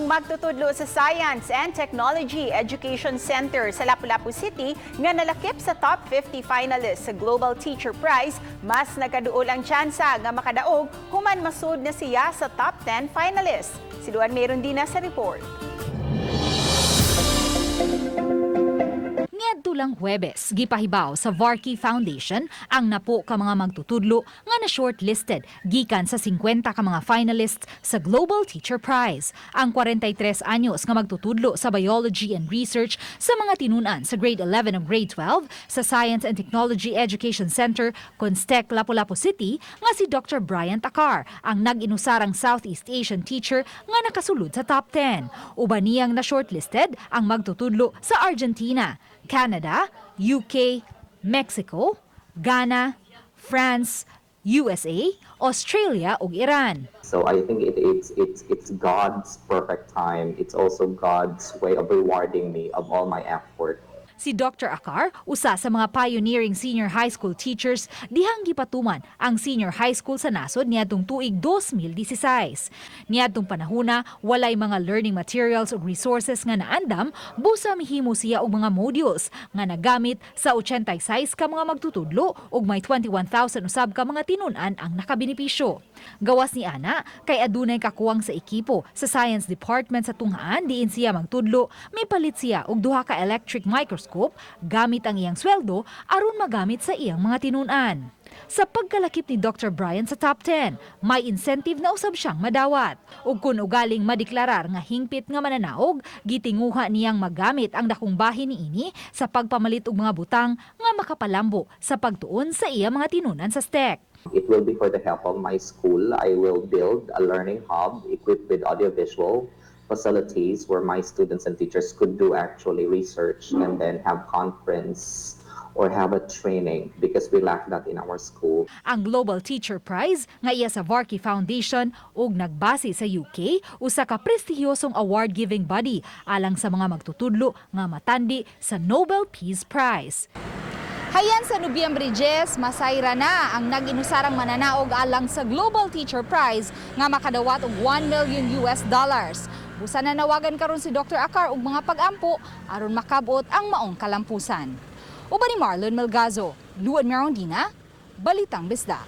Ang magtutudlo sa Science and Technology Education Center sa Lapu-Lapu City nga nalakip sa top 50 finalists sa Global Teacher Prize, mas nagkaduol ang tsansa nga makadaog human masud na siya sa top 10 finalists. Si Luan meron din na sa report. Ngadto lang Huwebes, gipahibaw sa Varkey Foundation ang napo ka mga magtutudlo nga na shortlisted gikan sa 50 ka mga finalists sa Global Teacher Prize. Ang 43 anyos nga magtutudlo sa Biology and Research sa mga tinunan sa Grade 11 ug Grade 12 sa Science and Technology Education Center, Constec, Lapu-Lapu City nga si Dr. Brian Takar ang nag-inusarang Southeast Asian teacher nga nakasulod sa top 10. Uban niyang na shortlisted ang magtutudlo sa Argentina, Canada, UK, Mexico, Ghana, France, USA, Australia ug Iran. So I think it's God's perfect time. It's also God's way of rewarding me of all my effort. Si Dr. Akar, usa sa mga pioneering senior high school teachers, dihang gipatuman ang senior high school sa nasod niadtong tuig 2016. Niadtong panahona, walay mga learning materials ug resources nga naandam, busa mihimo siya og mga modules nga nagamit sa 86 ka mga magtutudlo ug may 21,000 usab ka mga tinun-an ang nakabenepisyo. Gawas ni ana, kay adunay kakuwang sa ekipo sa science department sa tunghaan diin siya magtudlo, mipalit siya og duha ka electric microscope gamit ang iyang sweldo aron magamit sa iyang mga tinun-an. Sa pagkalakip ni Dr. Brian sa top 10, may incentive na usab siyang madawat. Ug kun ugaling madeklarar nga hingpit nga mananaog, gitinguha niyang magamit ang dakong bahin niini sa pagpamalit og mga butang nga makapalambo sa pagtuon sa iya mga tinunan sa STEC. It will be for the help of my school. I will build a learning hub equipped with audiovisual facilities where my students and teachers could do actually research and then have conference or have a training because we lack that in our school. Ang Global Teacher Prize nga iya sa Varkey Foundation ug nagbase sa UK, usa ka prestihiyosong award-giving body alang sa mga magtutudlo nga matandi sa Nobel Peace Prize. Hayan sa Nobyembre 10, masayra na ang nag-inusarang mananaog alang sa Global Teacher Prize nga makadawat og US$1 million. Busa nanawagan karon si Dr. Akar og mga pag-ampo aron makabot ang maong kalampusan. Uban ni Marlon Melgazo, Luan Merondina, Balitang Bisdak.